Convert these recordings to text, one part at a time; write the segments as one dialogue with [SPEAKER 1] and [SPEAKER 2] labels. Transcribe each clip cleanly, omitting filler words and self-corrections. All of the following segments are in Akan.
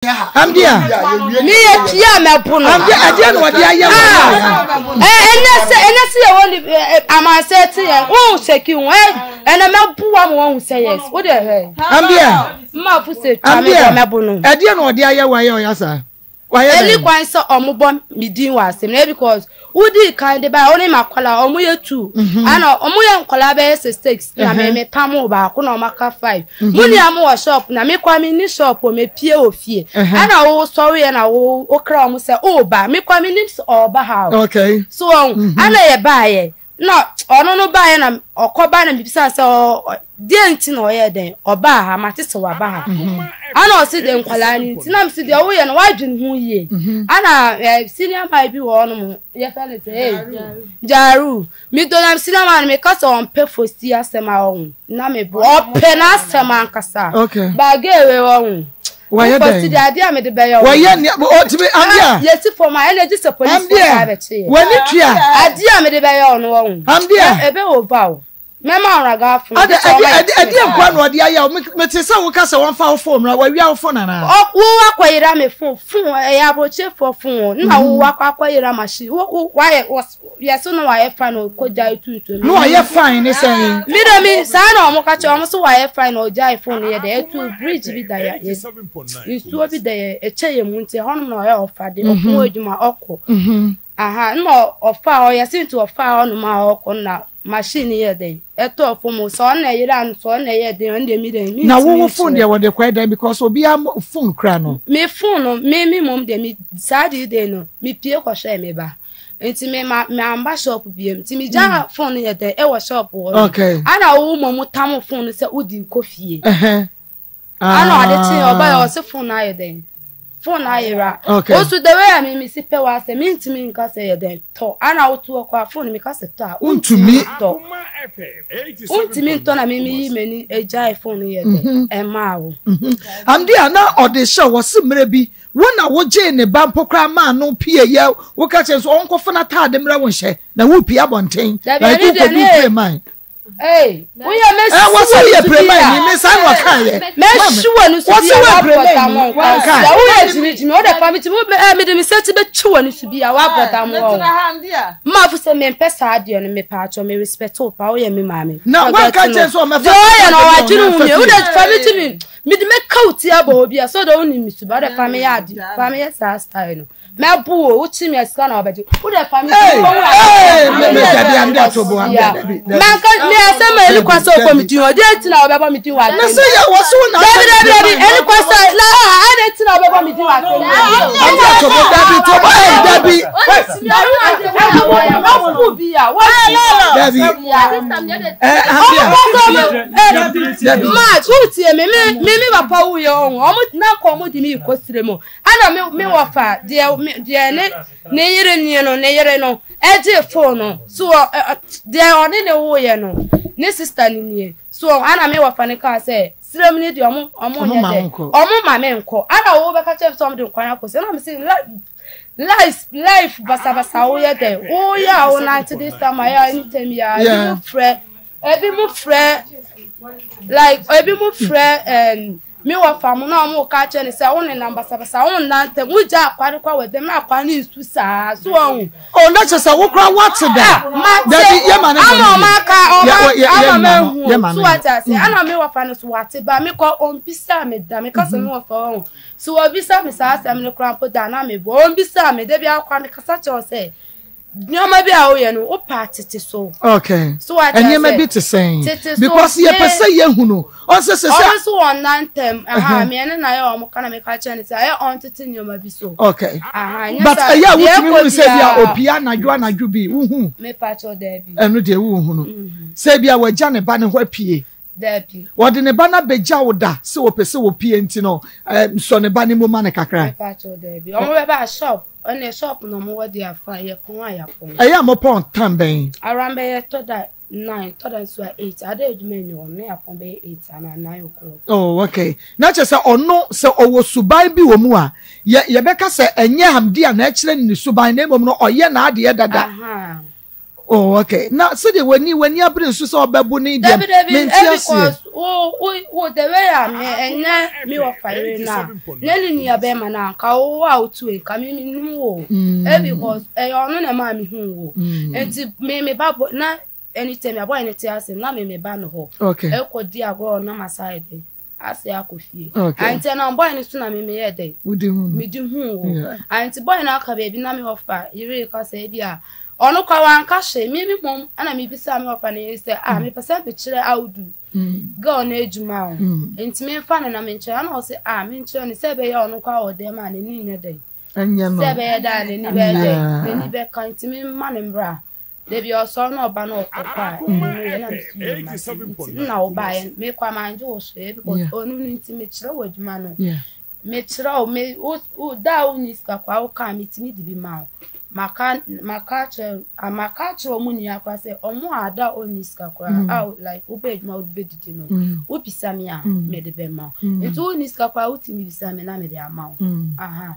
[SPEAKER 1] Amdia.
[SPEAKER 2] Mi yɛ pia a mɛbo no.
[SPEAKER 1] Amdia ɛdeɛ na ɔde ayɛ wɔ
[SPEAKER 2] ha. Ɛnɛ sɛ ɛnɛ sɛ yɛ wɔ ni amansɛ ti yɛn o sɛki ho ɛ ɛnɛ mɛbo wa ma wɔn sɛ yes o de hɛ.
[SPEAKER 1] Amdia.
[SPEAKER 2] Mma fo sɛ twa mi bɔ mɛbo no.
[SPEAKER 1] Ɛdeɛ na ɔde ayɛ wɔ ayɛ ɔyɛ saa.
[SPEAKER 2] Ɛni kwan sɛ ɔmo bɔ mi din wɔ asɛm na because wodi kan de ba ɔne ma kɔla ɔmo yɛ two mhm. ana ɔmo yɛ nkɔla bɛyɛ sɛ six na me me pam baako na ɔmo aka five mhm. mo nua mo wɔ shop na me kɔ mi ni shop o me pie wɔ fie ɛna wo sɔre yɛ na wo wo kra ɔmo sɛ ɔɔba me kɔ mi nim sɛ ɔɔba ha o so wɔn mhm. ana yɛ baa yɛ na ɔno no baeɛ na ɔkɔ ba na mebisa sɛ deɛ nti na ɔyɛ dɛn ɔbaa ha mate sɛ waba ha mhm. ana ɔse deɛ nkwadaa no nti na mese deɛ woyɛ no woadwene ho yie mhm. ana eh, senior man bi wɔ hɔnom yɛfɛ no sɛ hey, jaru medɔ nam senior man no meka sɛ ɔmpɛ fosi asɛm a ɔho na mebo ɔpɛ n'asɛm ankasa bagewe ɔho
[SPEAKER 1] Wɔyɛ dɛn?
[SPEAKER 2] Wokɔ deɛ adeɛ a mede bɛyɛ wo.
[SPEAKER 1] Wɔyɛ nea ɔtumi amdeɛ.
[SPEAKER 2] Yɛsi fam a ɛna gye sɛ polisi fo saa bɛkye yɛ.
[SPEAKER 1] W'ani tua.
[SPEAKER 2] Adeɛ a mede bɛyɛ wo no wɔn.
[SPEAKER 1] Amdeɛ.
[SPEAKER 2] Ebe wɔ va o. Mɛma ɔraga afo.
[SPEAKER 1] Ade ɛde ɛde ɛde nkwa na ɔde ayɛ o. Mete sɛ woka sɛ wɔmfa wo fon mmra wɔawia wo fon anaa?
[SPEAKER 2] Wo akɔyera me fon fon ɛyɛ aburokyefoɔ fon o. Na wo akɔ akɔyera machine wo wo wayɛ Yɛ so na wayɛ fine na ɔkɔ gyae tu nsuo.
[SPEAKER 1] Na wayɛ fine ne sɛn?
[SPEAKER 2] Mi de mi saa na wɔn ka kyerɛ wɔn so wayɛ fine na ɔgyae phone no yɛ dɛ ɛtu bridge bi da yɛ nsuo bi da yɛ ɛkyɛ yɛ mu nti ɛhɔnom na ɔyɛ ɔfa de ɔko mhm. adwuma ɔkɔ. Mhm. Aha na ɔfa hɔ yɛsi nti ɔfa hɔnom a ɔkɔ na machine yɛ dɛ ɛtɔ fam sɛ ɔno na ɛyere ano sɛ ɔno na ɛyɛ den ɔno deɛ mi dɛ mi
[SPEAKER 1] Na wo wo phone deɛ wɔde kɔ ɛdɛn because obiara phone kura no.
[SPEAKER 2] Me phone no me mi mom deɛ mi saa de de no mi pie kɔhwɛ me ba. Nti me ma mamba shop biom. Nti me gya mm. phone no yɛ dɛ ɛwɔ shop hɔ no.
[SPEAKER 1] Okay.
[SPEAKER 2] Ana wo mɔ mu tam phone no sɛ wodi kɔ fie. Ana ɔde kye ɔba yɛ ɔse phone no ayɛ dɛn. Phone no ayera.
[SPEAKER 1] Okay.
[SPEAKER 2] Osu the way a me me si pɛ wa sɛ me ntumi nka sɛ yɛ dɛn tɔ. Ana wotu ɔkɔ a phone me ka sɛ tɔ a.
[SPEAKER 1] Wontumi
[SPEAKER 2] tɔ. Wontumi ntɔ na me me yi m'ani agyae phone no yɛ dɛn mhm. ɛmaa wo.
[SPEAKER 1] Mhm. Amde a na ɔde hyɛ wɔ se mmerɛ bi Wo na wogyee ne ba mpo koraa maa no pieeɛ, woka kyerɛ no sɛ ɔnkɔfa n'ataade mmrɛ wo nhyɛ, na worepie abɔnten,
[SPEAKER 2] Dabi,
[SPEAKER 1] like
[SPEAKER 2] ɛno deɛ
[SPEAKER 1] wokɔdu
[SPEAKER 2] ne
[SPEAKER 1] Breman.
[SPEAKER 2] Ee, woyɛ
[SPEAKER 1] Eh, wɔ sɛ woyɛ Breman ni, me saa na ɔkaeɛ.
[SPEAKER 2] Mɛhye w'ani so
[SPEAKER 1] Wɔ
[SPEAKER 2] bi
[SPEAKER 1] sɛ
[SPEAKER 2] a
[SPEAKER 1] woyɛ
[SPEAKER 2] wabɔ
[SPEAKER 1] Breman
[SPEAKER 2] dam
[SPEAKER 1] ni,
[SPEAKER 2] nka
[SPEAKER 1] wanka.
[SPEAKER 2] sia. Woyɛ gyimigyimi, wode fa me ti, wo eh, mede me sɛ ti bɛtwe w'ani so bi a wabɔ dam wɔ ho. Mma fo sɛ mempɛ saa adeɛ no, mepaakyɛw, me respect wo paa, woyɛ me maame.
[SPEAKER 1] Na
[SPEAKER 2] Forget
[SPEAKER 1] wanka
[SPEAKER 2] no.
[SPEAKER 1] kyerɛ sɛ ɔmmɛfa
[SPEAKER 2] Deɛ ɔyɛ no,
[SPEAKER 1] n'ataade
[SPEAKER 2] wadwene
[SPEAKER 1] na
[SPEAKER 2] ho
[SPEAKER 1] ɔmfa
[SPEAKER 2] mie. Wode
[SPEAKER 1] fie.
[SPEAKER 2] fa me ti me. Mede mɛka wo ti abɔ hɔ bi a sɛ ɔdɔ wonim me suba wode fa me yɛ ade fa me yɛ saa style no mɛbo o wokyi me asika na wabɛgye wode fa me manka me asɛm a ɛni kwa sɛ ɔbɔ me din ɔde ati na ɔbɛbɔ me din wɔ
[SPEAKER 1] na sɛ yɛ wɔ so na
[SPEAKER 2] dabi dabi dabi ɛni kwa sɛ na ade ti na ɔbɛbɔ me din wɔ asɛm
[SPEAKER 1] Ɔde atobo dabi tobo ɛy dabi dabi ɛ
[SPEAKER 2] Dabi. March, wotie me, me, me, me papa wuyɛ ɔho, ɔmo na kɔ ɔmo de me kɔ sire mu. Ɛna me, me wɔfa deɛ, me, deɛ ne, ne yere nie no, ne yere no, ɛgye phone no, so ɔ, ɛ, deɛ ɔne ne woyɛ no, ne sister ne nie, so ɔ, ɛna me wɔfa ne kaa sɛ, sire mu ne deɛ ɔmo, ɔmo nyɛ dɛ, ɔmo ma me nkɔ, ɛna wo bɛka kyerɛ me sɛ ɔmo de nkwan akɔ sɛ, ɛna me se, life, life basabasa woyɛ dɛ, woyɛ a wo nante this time ayɛ anytime yɛ a, ebi mo frɛ. Ebi mo frɛ like ebi mo frɛ ɛɛm me wɔ fa mo na wɔn ka kyerɛ ne sɛ wɔn nenam basabasa wɔn nna ntɛm wɔn gya akwa ne kɔ wɔ dɛm na akwa ne nsu saa so wɔn ho.
[SPEAKER 1] o na kyerɛ sɛ wokora wate da
[SPEAKER 2] ah,
[SPEAKER 1] dabi yɛ ma ne
[SPEAKER 2] ama ɔma aka ɔma ama ma ehu so wate ase mm. ana me wɔ fa no so wate ba me kɔ ɔmbisa me da me ka sɛ me wɔ fa wɔn so wɔbisa me saa asɛm no kora mpo da na me bɔ ɔmbisa me da bi akwa me kasa kyerɛ sɛ. Nneɛma bi a woyɛ no, wopɛ atete so.
[SPEAKER 1] Okay.
[SPEAKER 2] So wate ase.
[SPEAKER 1] Nneɛma bi te sɛn?
[SPEAKER 2] Tete so.
[SPEAKER 1] Because yɛpɛ sɛ yɛhu no. Ɔnsɛ sɛ sɛ.
[SPEAKER 2] Ɔno nso wɔn nan ntɛm. Aha, meɛ ne na yɛ wɔn ka na meka kyerɛ no sɛ ɛyɛ ɔntete nneɛma bi so.
[SPEAKER 1] Okay.
[SPEAKER 2] Aha, nyɛ
[SPEAKER 1] But
[SPEAKER 2] sɛ
[SPEAKER 1] ɛyɛ a
[SPEAKER 2] deɛ
[SPEAKER 1] wotumi
[SPEAKER 2] ɛkɔ
[SPEAKER 1] hu sɛ bi a
[SPEAKER 2] biara.
[SPEAKER 1] opia anadwo anadwo bi, wohu?
[SPEAKER 2] Mepa kyɛw daabi.
[SPEAKER 1] Ɛno deɛ wohu no. Sɛ bi a wagya ne ba ne hɔ apue.
[SPEAKER 2] Daabi.
[SPEAKER 1] Wɔde ne ba no abɛgya wo da sɛ wɔpɛ sɛ wɔpue nti no, sɔ ne ba no mu ma no kakra.
[SPEAKER 2] Mepa kyɛw daabi. Wɔn bɛba shop. Ɛnna shop na ɔmo wɔ deɛ afa yɛ pɔn a yɛapɔn.
[SPEAKER 1] Ɛyɛ a mopɔn time bɛn?
[SPEAKER 2] Around bɛyɛ tɔ da nine tɔ da nso a eight ada adwuma nni hɔ no na yɛapɔn bɛyɛ eight anaa nine o'clock.
[SPEAKER 1] Oh okay na kyerɛ sɛ ɔno sɛ ɔwɔ suban bi wɔ mu a yɛ yɛbɛka sɛ ɛnyɛ Hamdia na ɛkyerɛ no ne suban na mmom no ɔyɛ n'adeɛ dada.
[SPEAKER 2] Ahaa.
[SPEAKER 1] Oh, okay. Na sɛdeɛ w'ani w'ani abere nso sɛ ɔbɛbo ne deɛ
[SPEAKER 2] Dabi dabi,
[SPEAKER 1] mente
[SPEAKER 2] eh
[SPEAKER 1] aseɛ.
[SPEAKER 2] because wo wo wo the way a me ɛnyɛ me wɔ fayere no a na ne nua bɛrima no a nka wo a wotu nka me me nim wo. Eh because ɛyɛ ɔno na ɛmaa me hu wo. Nti me me ba bɔ na anytime abɔ ne te ase na me me ba no hɔ.
[SPEAKER 1] Okay.
[SPEAKER 2] Ɛkɔ di agorɔ na ma sa yɛ den. Ase akɔ fie.
[SPEAKER 1] Okay.
[SPEAKER 2] Anti na boy no so na me me yɛ dɛn.
[SPEAKER 1] Wodi hu.
[SPEAKER 2] Me di hu wo.
[SPEAKER 1] Yeah.
[SPEAKER 2] Anti boy no aka baabi na me ɔfa yere ka sɛ bi a ɔno kwa wanka hwee me me mom ana me bisa me ɔfa ne yere sɛ ah me pɛ sɛ me kyerɛ awudu girl no adwuma o. Nti me mfa no na me nkyerɛ ana ɔsɛ ah me nkyerɛ no sɛ ɛbɛyɛ ɔno kwa wɔ dɛm a n'ani nyɛ dɛn.
[SPEAKER 1] Ɛnyɛ no.
[SPEAKER 2] Sɛ ɛbɛyɛ da a n'ani bɛyɛ dɛn n'ani bɛka nti me mma no mbra. Dabi ɔsɔr na ɔba na ɔkɔ kɔ a ɛno mu yɛ na mesi yɛ ma se nti nna ɔbaeɛ no mekɔ a mangye wo hwee because ɔno no nti mekyerɛ wo adwuma no mekyerɛ wo me wo da a wonni sika koraa wo kaa metumi de bi ma wo maka maka akyerɛ maka akyerɛ ɔmo nyinaa koraa sɛ ɔmo a da a ɔnni sika koraa a like wobɛ adwuma wode bɛdidi no wobisa me a mede bɛma wo nti wonni sika koraa wotumi bisa me na mede ama wo aha.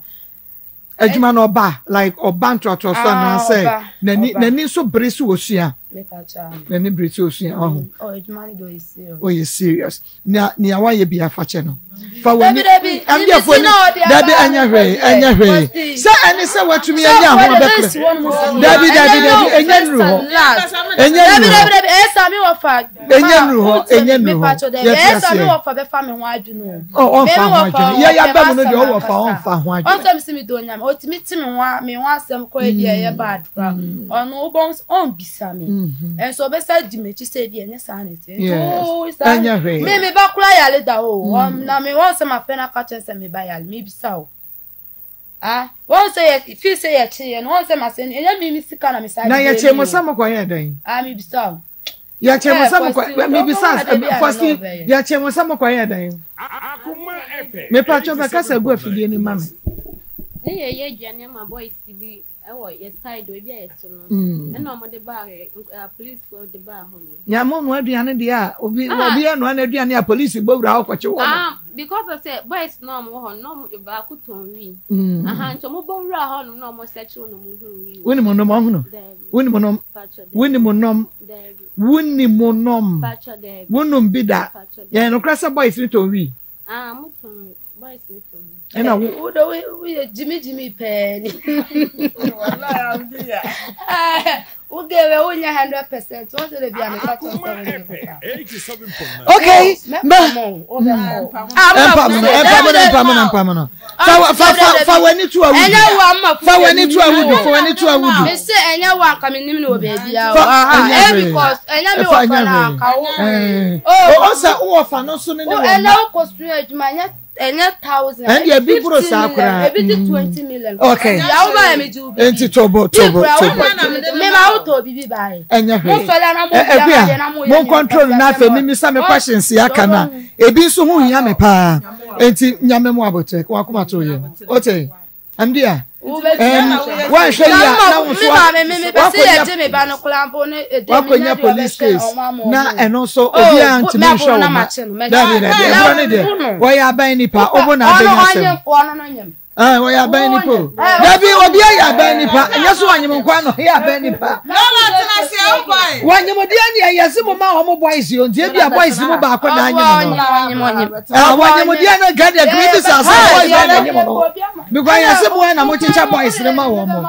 [SPEAKER 1] Adwuma no ɔba like ɔba ntoatoaso
[SPEAKER 2] Ah,
[SPEAKER 1] anaasɛ
[SPEAKER 2] ɔba,
[SPEAKER 1] n'ani
[SPEAKER 2] ɔba.
[SPEAKER 1] n'ani nso bere so osua
[SPEAKER 2] Mepa kyɛw.
[SPEAKER 1] n'ani bere so osua ɔho
[SPEAKER 2] Oh, adwuma no de ɔyɛ serious.
[SPEAKER 1] ɔyɛ serious nea nea wayɛ bi afakyɛ no fa w'ani
[SPEAKER 2] Dabi, dabi,
[SPEAKER 1] ɛndeɛfo
[SPEAKER 2] mimi
[SPEAKER 1] ani
[SPEAKER 2] si na ɔde aba
[SPEAKER 1] dabi ɛnyɛ
[SPEAKER 2] no
[SPEAKER 1] hwee
[SPEAKER 2] deɛ,
[SPEAKER 1] ɛnyɛ hwee
[SPEAKER 2] Kwasi.
[SPEAKER 1] sɛ ɛne sɛ watumi anya ho
[SPEAKER 2] Sɛ
[SPEAKER 1] abɛpere
[SPEAKER 2] ɔde wɔn mu si
[SPEAKER 1] dabi
[SPEAKER 2] a,
[SPEAKER 1] dabi
[SPEAKER 2] ɛnyɛ
[SPEAKER 1] dabi
[SPEAKER 2] no
[SPEAKER 1] ɛnyɛ
[SPEAKER 2] first
[SPEAKER 1] nnuru hɔ
[SPEAKER 2] and last.
[SPEAKER 1] ɛnyɛ
[SPEAKER 2] Dabi
[SPEAKER 1] nnuru
[SPEAKER 2] dabi
[SPEAKER 1] hɔ
[SPEAKER 2] dabi ɛyɛ saa mi wɔ fa.
[SPEAKER 1] Ɛnyɛ nnuru hɔ, ɛnyɛ nnuru hɔ. Yɛte
[SPEAKER 2] Ɛyɛ saa mi
[SPEAKER 1] aseɛ.
[SPEAKER 2] wɔ fa bɛfa mi ho adwene o.
[SPEAKER 1] Ɔ ɔnfa
[SPEAKER 2] Me
[SPEAKER 1] ho
[SPEAKER 2] wɔ fa
[SPEAKER 1] adwene yɛ
[SPEAKER 2] ɔpɛ
[SPEAKER 1] yaba mu no
[SPEAKER 2] m'asɛm
[SPEAKER 1] deɛ ɔwɔ fa
[SPEAKER 2] ankasa.
[SPEAKER 1] ɔnfa ho adwene
[SPEAKER 2] Ɔnsɛ mi si mi do onyame otumi ti mi ho mi ho asɛm kɔ ebi ɛyɛ bad kora. Ɔno wobɔ ɔnbisa mi. Ɛnso ɔbɛsa di m'akyi sɛ ebi ɛnyɛ saa na ɛte. Nti
[SPEAKER 1] Yes.
[SPEAKER 2] wo saa
[SPEAKER 1] Ɛnyɛ hwee.
[SPEAKER 2] me me ba kora yale da o. Ɔn na me wɔn sɛ ma fɛ na ka kyerɛ sɛ me ba yale me bisa o. Ah, wɔn sɛ yɛ fi sɛ yɛ kye yɛ no wɔn sɛ ma sɛ ɛnyɛ mi mi sika na mi sa
[SPEAKER 1] na
[SPEAKER 2] de
[SPEAKER 1] yɛkyɛ
[SPEAKER 2] bɛyɛ
[SPEAKER 1] mo
[SPEAKER 2] mi
[SPEAKER 1] sɛ
[SPEAKER 2] o.
[SPEAKER 1] mokɔ yɛ dɛn
[SPEAKER 2] Ah, mi bisa o.
[SPEAKER 1] yɛkyɛ mo
[SPEAKER 2] Eh,
[SPEAKER 1] sɛ mokɔ
[SPEAKER 2] Kwasi,
[SPEAKER 1] mi bisa
[SPEAKER 2] ɔkɔ ade bi a na
[SPEAKER 1] Kwasi
[SPEAKER 2] ɔbɛyɛ.
[SPEAKER 1] yɛkyɛ mo sɛ mokɔ yɛ dɛn mepatwɔ bɛkasa gu afidie no ma me
[SPEAKER 3] Ne yɛ yɛ aduane ama boys bi ɛwɔ yɛ side hɔ ebi a yɛte no ɛna wɔn de baa hɔ police foɔ de baa hɔ no.
[SPEAKER 1] Nea mo noa aduane deɛ a obi obi anoa n'aduane a polisi bɔ wura hɔ kɔkye wɔn.
[SPEAKER 3] Ah because of sɛ boys na wɔn wɔ hɔ no na wɔn baako tɔn wii. Aha nti wɔn bɔ wura hɔ nom na wɔn sɛkye wɔn na wɔn hu wii.
[SPEAKER 1] Wonim nom ɔhono? Wonim nom? Wonim nom? Wonim nom? Wonom bi da? Yɛn nokora sɛ boys no tɔn wii.
[SPEAKER 3] Ah mo tɔn boys no tɔn wii.
[SPEAKER 1] Ɛna wo.
[SPEAKER 2] Wo de wo yɛ gyimi gyimi pɛɛ ni. Wo gɛwɛ wo nyɛ 100% wɔn sɛ de bi a meka kyerɛ sɛ wo nyɛ papa.
[SPEAKER 1] Okay. Ma. Ɛmpam no ɛmpam no ɛmpam no ɛmpam no. Fa fa fa fa w'ani to awudu.
[SPEAKER 2] Ɛnyɛ wo ama
[SPEAKER 1] Fa w'ani to awudu fa w'ani to awudu.
[SPEAKER 2] Me se ɛnyɛ wo anka me nim no wɔ baabi a o.
[SPEAKER 1] Fa
[SPEAKER 2] Aha
[SPEAKER 1] ɛnyɛ
[SPEAKER 2] eh
[SPEAKER 1] hwee.
[SPEAKER 2] because ɛnyɛ me
[SPEAKER 1] Ɛfa
[SPEAKER 2] wɔ fa
[SPEAKER 1] ɛnyɛ
[SPEAKER 2] na
[SPEAKER 1] hwee.
[SPEAKER 2] anka wo.
[SPEAKER 1] Ɛɛ.
[SPEAKER 2] Oh.
[SPEAKER 1] O sɛ wowɔ fa no so ne ne
[SPEAKER 2] Wo
[SPEAKER 1] wɔ
[SPEAKER 2] ɛnɛ
[SPEAKER 1] mma.
[SPEAKER 2] wo kɔ sua adwuma ɛnyɛ ɛnyɛ thousand.
[SPEAKER 1] Ɛnde ebi boro
[SPEAKER 2] 15
[SPEAKER 1] saa
[SPEAKER 2] million,
[SPEAKER 1] koraa.
[SPEAKER 2] Ebi di 20 million.
[SPEAKER 1] Okay.
[SPEAKER 2] Ya wo ba yɛ me gye wo bibi.
[SPEAKER 1] Enti tobo tobo
[SPEAKER 2] Bi kura wo
[SPEAKER 1] tobo.
[SPEAKER 2] kɔ me ma wo tɔ bibi ba yɛ.
[SPEAKER 1] Ɛnyɛ hwee.
[SPEAKER 2] Mo sɔle ana mo
[SPEAKER 1] Ɛ-
[SPEAKER 2] bia
[SPEAKER 1] Ɛbi
[SPEAKER 2] ma
[SPEAKER 1] a
[SPEAKER 2] deɛ na mo yɛ
[SPEAKER 1] mo
[SPEAKER 2] ne
[SPEAKER 1] control
[SPEAKER 2] nkwasi
[SPEAKER 1] na afei
[SPEAKER 2] asɛm.
[SPEAKER 1] mimisa me questions yi aka na ebi nso ho hia me paa. Enti nyame mo abotire wakoma to yɛ. Ote. Ɛnde a ɛm wanhwɛ yi a na wo nso wakɔnya police case na ɛno nso obiara ntumi nhwɛ wo ma. Dabi dabi ɛborɔ ne deɛ wɔyɛ aban nipa ɔmo na abɛnya asɛm. Ah, wɔyɛ aban nipa o. Dabi obi ayɛ aban nipa. Ɛnyɛ so wɔnyem nkwa no yɛ aban nipa. Wɔnyem deɛ ne ɛyɛ se mo ma wɔn boys o nti ebi a boys mu baako na anyem no. Ah, wɔnyem deɛ no nka deɛ kiri bi sa sɛ boys na anyem no. Because yɛ se mo na mo kyekyɛ boys ne ma wɔn mo.